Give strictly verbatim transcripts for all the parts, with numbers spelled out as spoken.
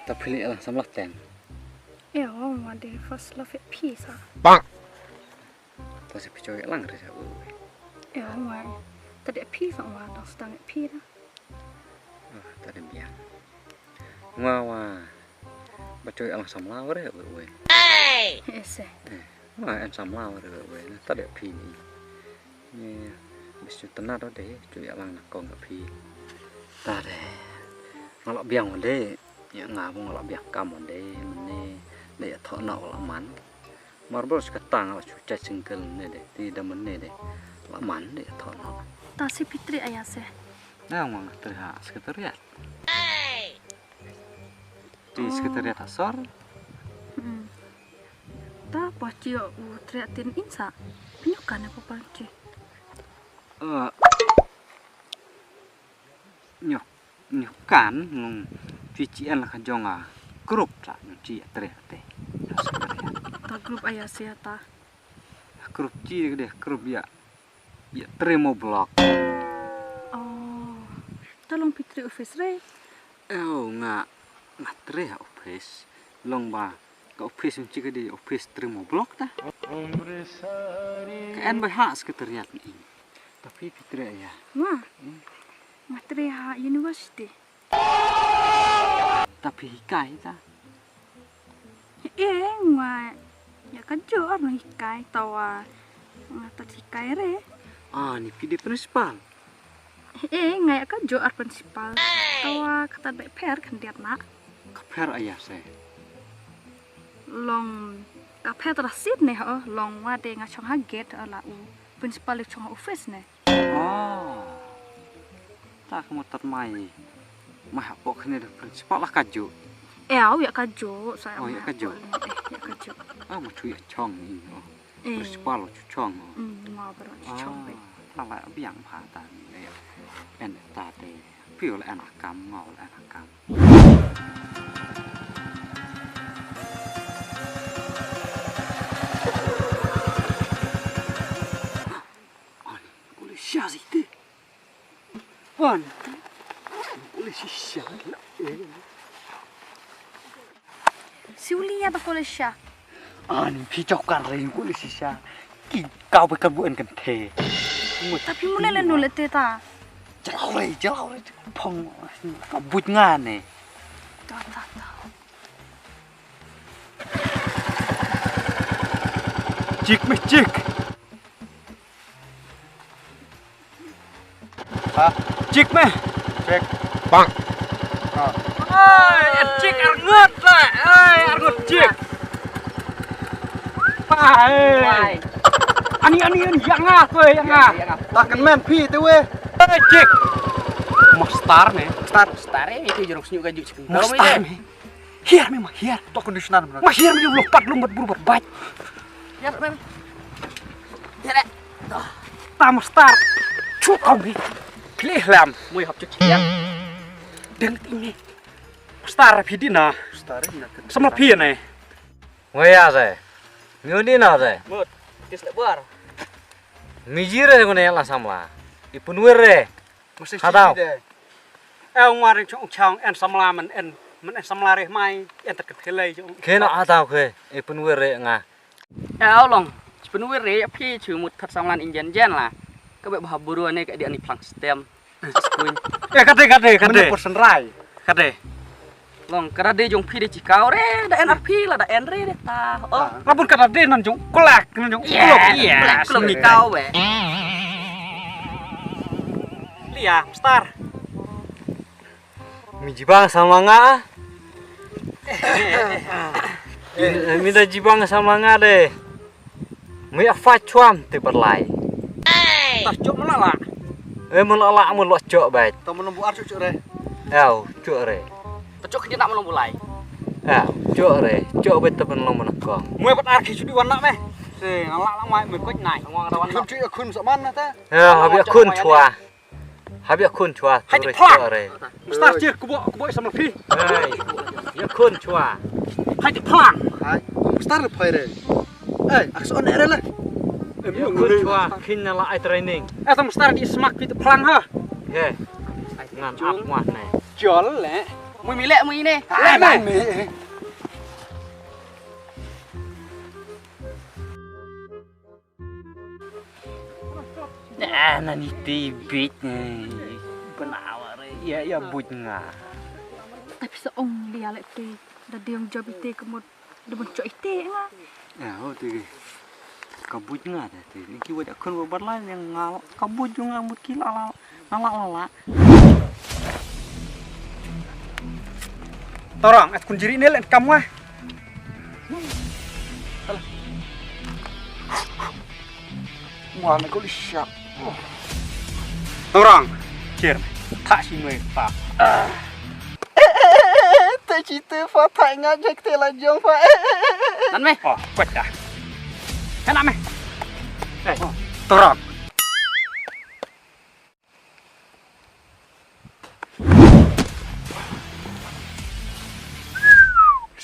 Ta phi leh lang samla teng. Ïa, wa de first love ïa phi sa. Ta sa phi choi lang re sa u. Ïa, wa. Ta de phi sa wa dang sdang ïa phi da. Ah, ta de biang. Wa wa. Ba choi lang samla wa re u. Ese. Wa en samla wa re u. Ta de phi ni. Ni, bis ju tena da de, ju ïa lang na kong ka phi. Ta de. Nga la biang wa de. Ïa nga bu nga la biang kam wa de, mene de ïa thoh na wa la man. Mar bor ska tang la chu chai single ne de, ti da mene de. La man de ïa thoh na. Ta si pitri aya se. Na nga nga tri ha sekretariat. Ti sekretariat asor. Hmm. Ta pa chi u tri atin insa. Pinyo kan ko pa chi. Eh, nyo, nyo kan nung phi chi en la ka jong a group ta nyo chi a tre te. Ta group aya sia ta. Group chi de group ya. Ya tre mo block. Oh. Ta long phi tre office re. Oh, nga, nga tre office. Long ba ka office chi ka de office tre mo block ta. Ka en ba ha sekretariat ni. Ta phi phi tre ya. Nga. Nga tre ha university. Ta phi hikai ta. Eh, nga ya ka jor nga hikai tawa. Nga ta hikai re. Ah, ni phi de principal. Eh, nga ya ka jor principal. Tawa kata be pher khandiat na. Ka pher aya se. Long ka pher tra sit ne ho, long wa de nga chong ha gate la u. Principal u chong ha office ne. Oh. Ta ka mo tat mai. Mai ha pok ne da principal la ka ju. Eh, au ya ka ju, sa. Oh, ya ka ju. Eh, ya ka ju. Ah, mo chu ya chong ni. Oh. Eh. Principal chu chong. Mm, ma bro chu chong. Ah, ta la biang pha ta ni. En ta te. Piu la en kam, ngau la en kam. An, kule sha site. An, kule shisha la. Siuli ya ta kule sha. An, phi chok kan ring kule shisha. Ki kau pe kan bu en kan the. Ta phi mule le nule te ta. Jalau re, jalau re. Phong ka but nga ne. Ta, ta, ta. Chik me chik. Ha? Chik me. Chik. Bang. Ha. Ai, chik arngut la. Ai, arngut chik. Ai. Ani, ani, ani, ya nga ko, ya nga. Ya nga. Ta kan men phi te we. Ai, chik. Master ne. Star, star eh, itu jorok senyum kaju chik. Master ne. Hiar me ma hiar. To conditioner me. Ma hiar me lo pat lo mat buru bat bai. Hiar me. Hiar eh. Ta master. Chu kau me. Pilih lam. Mui hap chu hiar. Deng ti me. Master phi di na. Master ni na. Sama phi ne. Ngoya se. Ngiu di na se. Mut. Tis le buar. Miji re ngone la samla. Ipun wer re. Mesti hadau. Eh, ong waring chong chong en samla men en, men en samla re mai en tak thelai chong. Kena hadau ke, eh, pun were nga. Eh, aulong, pun were ya phi chu mut that samlan injen jen la. Ka be bah buru ne ka dia ni plang stem. Skuin. Eh, kate, kate, kate. Mene persen rai. Kate. Long ka dei jong phi de chikau re, da en ar phi la da en re de ta. Oh. Abun ka dei nan jong kulak, nan jong kulak. Yes. Kulak, kulak ni kau we. Lia, star. Mi jibang sama nga. Mi da jibang sama nga de. Mi afa chuam te berlai. Ta chok mala la. Eh, mala la, mala chok bai. Ta mala bu ar chok chok re. Au, chok re. Ta chok kini nak mala bu lai. Au, chok re. Chok bai ta mala mala kong. Mui pat ar ki chudi wan nak me. Se ngala la mai mui koj nai. Ngwa ngada wan. Khun chuk khun sa man na ta. Ya, habi khun chua. Hab ïa khun chua. Hai tu ti re, phlang. Chua re. Mustar chir kubo kubo sam phi. Hai. Ïa khun chua. Hai ti phlang. Hai. Mustar le phai re. Eh, ak son re le. Ïa khun chua khin na la ai training. Eh, sam mustar di smak pi ti phlang ha. He. Ngan ap muat ne. Jol le. Mui mi leh mui ne. Ai, bang mi. Ah, nani te bit ne. Benawa re. Ya, ya buit nga. Tapi sa ong dia leh te. Da diong job ite kemut. Da ban choi te nga. Ya, oh te. Ka buit nga da te. Ni ki wada kun wa barlai yang ngal. Ka buit nga mut ki la la. Nga la la la. Torang, at kun jiri ne len kam wa. Wan ko li sha. Torang, cher. Tha shi me pa. Te chi te fa tha nga jek te la jong fa. Nan me? Oh, kwat da. Kana me? Eh, torang.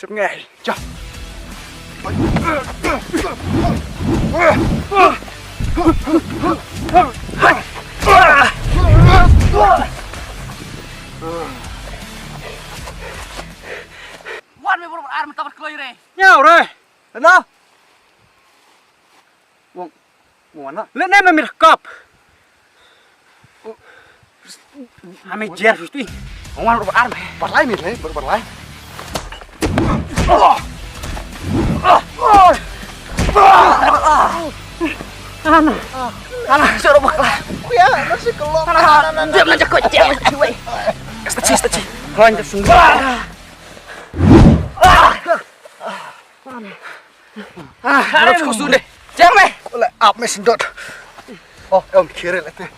Sep ngai. Cha. Wan me bor ar me tabar kloi re. Nyau re. Ano? Wong, wong mana? Le ne me mir kop. Ame jer susti. Wong mana ro ar me. Parlai me le, bar parlai. Ana. Ana, sero bakla. Kuya, nasi kelok. Ana, ana, ana. Dia belanja kocek. Staci, staci. Kau yang sungguh. Ah, harus kusun deh. Jangan, meh. Oleh ap me sendot. Oh, em kiri lete.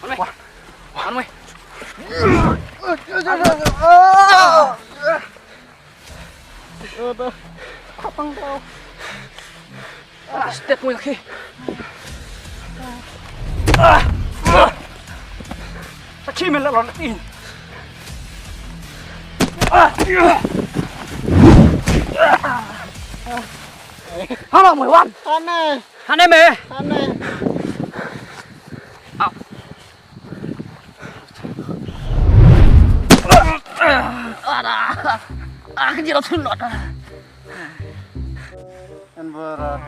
Wan, meh. Wan, meh. Step mo yaki. Sakhi me la lon in. Hana mo wan. Hane. Hane me. Hane. Au. Ada. Ah, kejil tu not. An bara.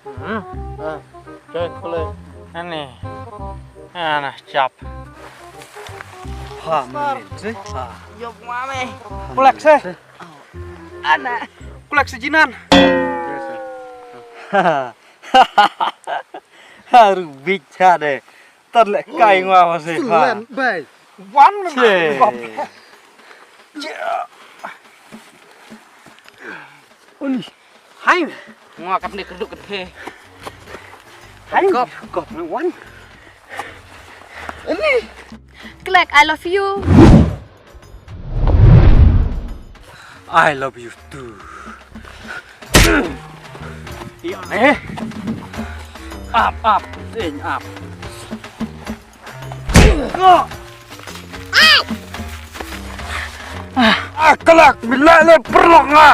Hmm. Ah, kya kule? Ani. Ana chap. Ha, mami. Ha. Yop mami. Kulak se. Ana. Kulak se jinan. Haru bicha de. Tar le kai ngwa wa se ha. Bai. Wan me. Uli. Hai. Ngwa kat ne kerduk kat he. Hai. Kop. Kop ne wan. Ini. Klek, I love you. I love you too. Ïa, eh. Ap, ap, ding, ap. Ah, kelak, bila le perlok nga.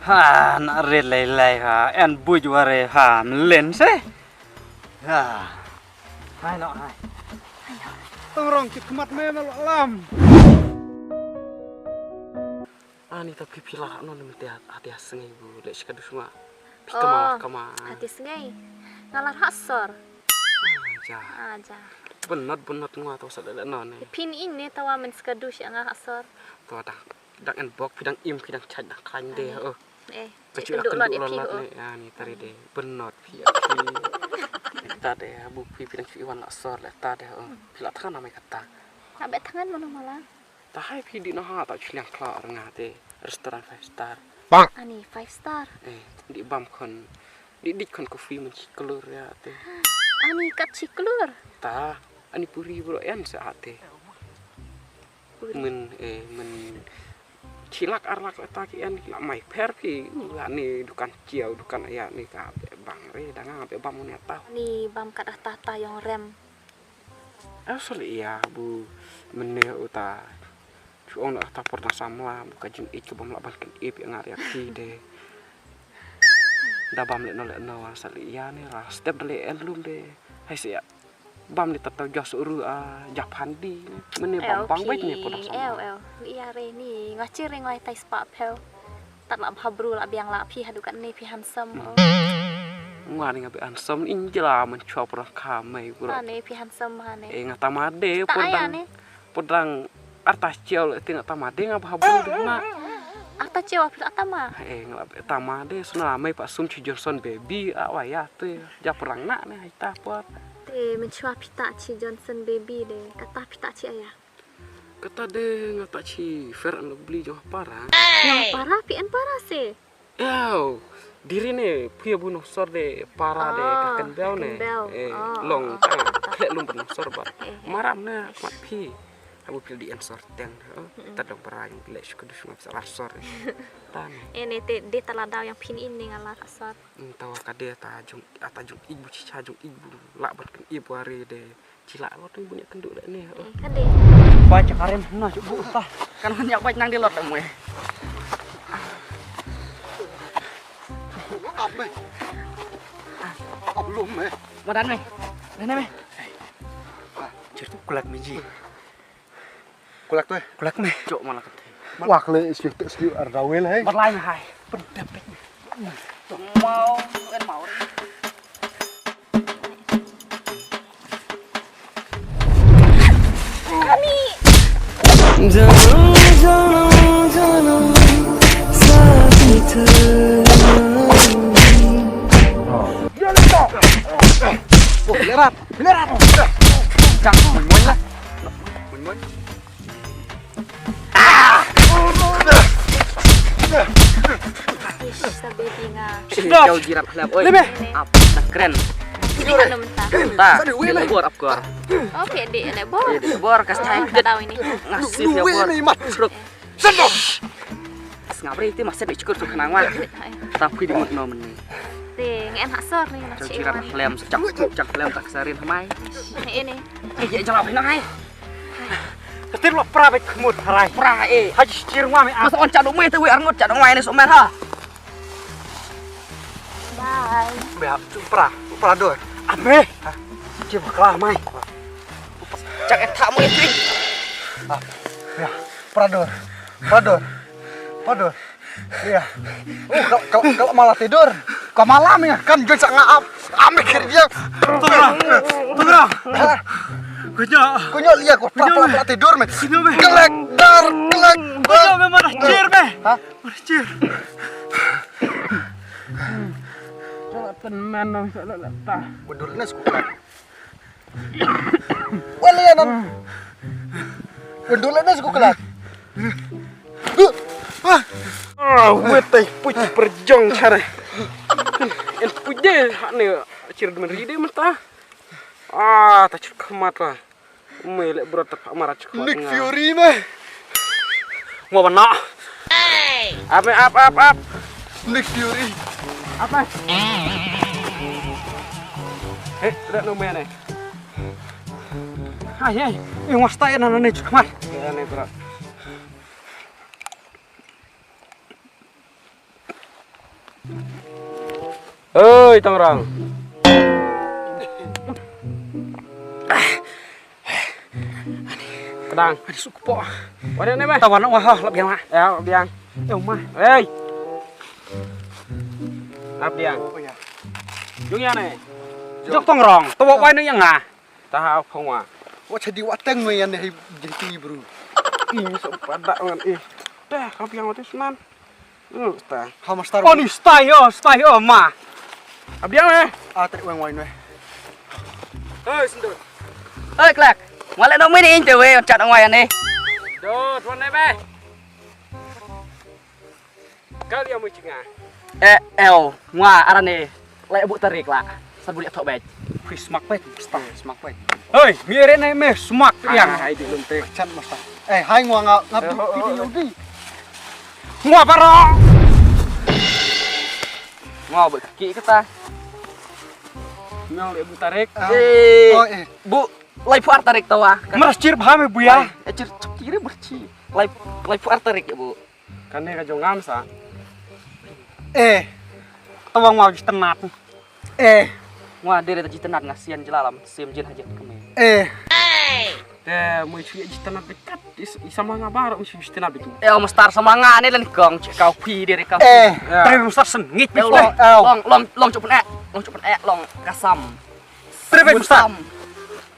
Ha, na rit lai lai ha, en buj ware ha, mlen se. Ha. Hai no, hai. Tong rong kit khmat me ma lam. Ani ta phi phi la no ne mynta ha te ha sngi bu le shi ka du sma. Phi kama kama. Ha te sngi. Nga la ha sor. Ah, ja. Ah, ja. Benot benot ngwa to sa le no ne. Phin in ne tawa men ska du shi nga ha sor. To dang dang en bok phi dang im phi dang chaj dang khan de. Oh. Eh. Ka chu akun du lot ne ani tari de. Benot phi. Ta de bu phi phi dang chu iwan la sor le ta de. Oh. Phi la thangan na mai kata. Abe thangan mano mala. Ta hai phi di na ha ta chliang kla ar nga te restaurant five star. Ani five star. Eh, di bam khon di dik khon coffee men chi klur ya te. Ani kat chi klur. Ta ani puri bro en sa ate. Puri. Men eh men chi lak ar lak ta ki en la mai pher phi la ni dukan chiau dukan ya ni ka Bang re da nga be bam une ta. Ni bam kat ah ta ta yong rem. Asal iya bu mene uta. Chuong na ta por na samla bu ka jing ik bam la ban ken ip ya nga ya ki de. Da bam le no le no asal iya ni la step de le en lum de. Hai sia. Bam ni ta tau jos uru a Japan di. Mene bam bang baik ni por na samla. Ew ew. Iya re ni ngachi ring lai tai spa pel. Tat la bha bru la biang la phi hadu kat ne phi handsome. Nga ni nga be handsome in jela man chua pura kha mai bru. Ane phi handsome ane. Eh nga tamade pudang pudang arta chiau le ting tamade nga bha bru de na. Arta chiau phi la tama. Eh nga la be tamade suna mai pa sum chi Johnson baby a wa ya te ja purang na ne hai ta por. Te men chua phi ta chi Johnson baby de kata phi ta chi aya. Kata de nga ta chi Fair and Lovely jong para. Jong para phi en para se. Ew, diri ne phi abu no sor de para de ka ken bel ne. Eh, long ta khle lum no sor ba. Maram ne mat phi. Abu phi di en sor teng. Ta dong para yang le shu kudu shu ngap sa sor. Tan. Ene te de ta la daw yang phin in ne nga la sor. Tawa ka de ta jong ata jong ibu chicha jong ibu la bat ken ibu are de. Chila lo tu bunyi kenduk dah ni. Eh, kade. Ba chakarim na cubu ta. Kan hanya baik nang di lot mue. Ap me. Ap lum me. Madan me. Nene me. Chir tu kulak miji. Kulak tu eh. Kulak me. Cok malah kete. Wak le isu tu isu ardawel hai. Berlain hai. Pendepek. Mau en mau. Lerat, lerat. Jangan main-main lah. Main-main. Ish, sa baby nga. Kau jirat hlap oi. Ap na kren. Ini kan mentah. Mentah. Dia bor ap kor. Oke, dek, dek bor. Dek bor kas tai. Tahu ini. Ngasih dia bor. Sendok. Ngabri ti masih dicukur tu kenang wan. Tapi di mut nom ni. Te ngen hak sor ni. Kau jirat hlap secak tu cak hlap tak sarin hamai. Ini. Eh, ya jalan hai. Ketir lo pra bet khmut harai. Pra eh. Haji chir ngwa me. Mas on chadu me te we arngut chadu ngwa ini sumer ha. Bye. Be hap tu pra, tu pra dor. Abe. Ha. Chi bakla mai. Chak et tha mu itu. Ha. Ya. Pra dor. Pra dor. Pra dor. Iya. Oh, kalau kalau kalau malah tidur. Kau malam ya kan gue sangat ap. Ambil kerja. Tunggu. Tunggu. Kunyuk. Kunyuk lihat kau pura pura tidur men. Kunyuk me. Kelek dar kelek. Kunyuk me marah cir me. Hah? Marah cir. Jangan temen dong soalnya tak. Bedul nes kuat. Wala yan. Wendul na sa kukulat. Ah, wait ay puj perjong chare. En puj de hane chir de men ride mata. Ah, ta chir khamat la. Mai le bro ta mara chir khamat. Nick Fury me. Ngwa bana. Ap, ap, ap, ap. Nick Fury. Apa? Eh, tidak no mene. Hai, hai. Yung wasta yan ano ne chukmar. Yan ne bro. Oi, Tongrang. Kedang. Ada suk po. Wada ne meh. Tawan wa ha lap yang. Ya, lap yang. Eh, umah. Hei. Lap yang. Oh ya. Jung ya ne. Jok Tongrang. Tawa wai ne yang ah. Taha phong wa. Wa chadi wa teng ne yan ne hi jiti bro. Ing so pada ngan eh. Dah, lap yang wa tu senan. Hmm, stai. Ha, master. Oh, ni stai, oh, stai, oh, ma. Abdiang, eh? Ah, tak weng wine, weh. Hei, sendut. Hei, Klak. Ngwale no mini inte, weh, chat ngwai ane. Dot, wan ne, meh. Kau dia mu chinga. Eh, el, ngwa, arane. Lek bu tarik la. Sa bu lek thok bej. Phi smak bej, stang smak bej. Hei, mi ere ne me smak yang. Hai di lum te. Chan masa. Eh, hai ngwa nga ngap di di di. Ngwa baro. Ngwa bu ki kata. Nang le bu tarik. Eh, oh, eh. Bu, laiphew ar tarik tawa. Mar chir bha me buya. Eh, chir, chir, chir, chir. Lai, laiphew ar tarik ya, bu. Kane ka jong ngam sa. Eh, tawang mau jitanat. Eh. Wa dere ta jitanat nga sian jelalam, sim jin hajat kami. Eh. Te mui chui jitanat dekat, is, is sama nga bar, mui chui jitanat betul. Eh, mesti sama nga ne lan kong, cik kau pi dere kau. Eh, ya. Terus sar sen, ngit. Eh, long, long, long, long cup eh, long cup eh, long kasam. Terus mesti.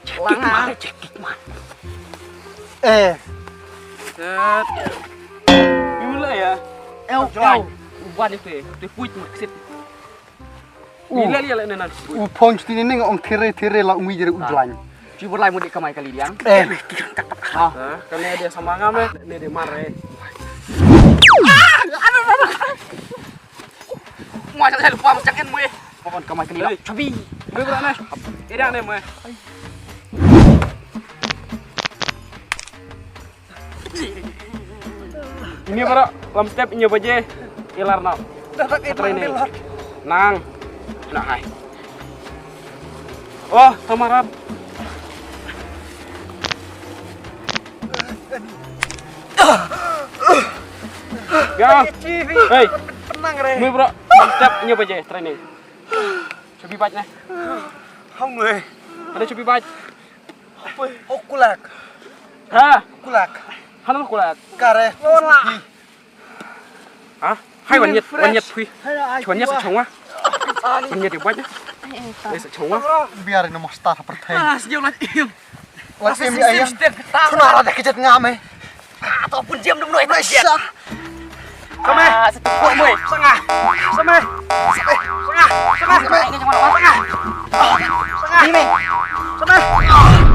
Cekik mah, cekik mah. Eh. Set. Mimula ya. Ew, ew. Uban itu, tu puit maksit. Ila ila ila nan. U phong sini ning ong kere kere la umi jere u jlan. Ci berlai mudik kamai kali diang. Eh. Ah. Kan dia sama ngam eh. Ni dia marah eh. Mua cak saya lupa macam kan mui. Pokon kamai kali la. Cabi. Mui berani. Dia ni mui. Ini baru lam step ini baje. Ilar nak. Dah tak itu. Nang. Nah hai. Oh, tamarap. Ya. Hei. Tenang re. Mui bro. Step nyo baje training. Cobi baj ne. Hang mui. Ada cobi baj. Apa? Oh, kulak. Ha? Kulak. Hana kulak. Kare. Lon lah. Ha? Hai wan yet, wan yet phi. Wan yet sa chong wa. Wan yet baj ne. Eh sa chong wa. Biar ni mostar perthai. Ah, sejauh lah. Wat sim ya. Tuna la de kejat ngam eh. Ah, to pun jam dum noi. Sa. Samai. Samai. Sanga. Samai. Sanga. Sanga. Sanga. Samai.